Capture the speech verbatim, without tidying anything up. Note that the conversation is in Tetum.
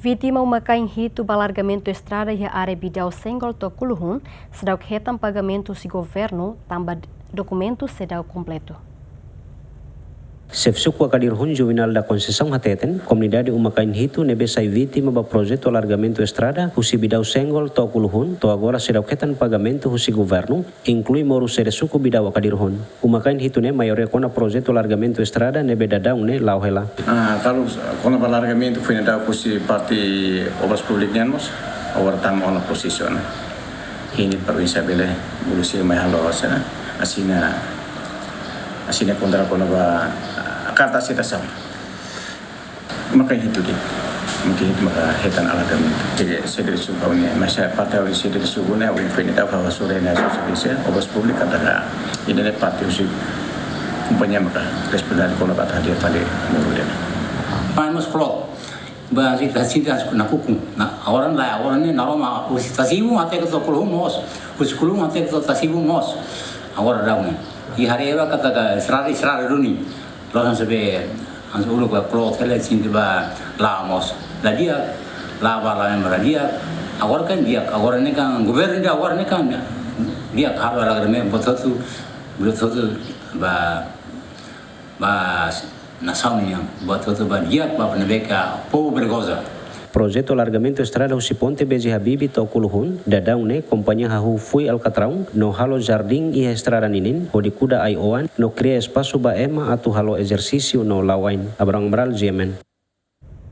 Vítima uma-kain hitu ba alargamentu estrada iha área Bidau Senggol to'o Kuluhun seidauk hetan pagamentu husi governu tanba dokumentu seidauk kompletu. Xefe Suku Akadir Hun Juvenal da Conceição hateten, komunidade uma-kain hitu ne'ebé sai vítima ba projetu alargamentu estrada husi Bidau Senggol to'o Kuluhun to'o agora seidauk hetan pagamentu husi governu, inklui moru sede suku Bidau Akadir Hun. Uma-kain hitu ne'e maioria kona projetu alargamentu estrada ne'ebé daudaun ne'e la'o hela. Ah, kalau kona-ba alargamentu foin daudaun husi parte Obras Públikas nian mós, agora tama ona prosesu ona. Hini para bisa bele, bolu sira mai halo asina, asina, asina kontrak kona-ba, ah, karta aseitasaun. Uma-kain hitu de'it. Uma-kain hitu maka hetan alargamentu. Jadi, sede suku ne'e, mas parte ha'u sede suku ne'e, ha'u foin daudaun ha'u hasoru ona, hasoru servisu, Obras Públikas katak ida-ne'e parte husi kompañia maka responsabilidade kona-ba atu hadi'a fali moru ida-ne'e. Pai mós klot. Ba si tasi das na kuku. Na, agora la, agora ne'e na roma husi Tasibu até ke to'o Kuluhun mós. Husi Kuluhun até ke to'o Tasibu mós. Agora daudaun. I haree ba katak estrada, estrada duni. Loos hanesan be, hanesan uluk ba klot hela sente ba la'o mós. La di'ak, la'o ba la'o ema la di'ak. Agora kan di'ak, agora ne'e kan governu ida agora ne'e kan di'ak halo alargamentu buat hotu, buat hotu ba, ba nasaun nian, buat hotu ba di'ak ba ne'ebé ke povu bele goza. Projetu alargamentu estrada husi ponte Beji Habibie to'o Kuluhun, daudaun ne'e kompañia hahú foin alkatraun no halo jardín iha estrada ninin, hodi kuda ai-oan no kria espasu ba ema atu halo ezersísiu no la'o ain. Abraham Amaral, G M N.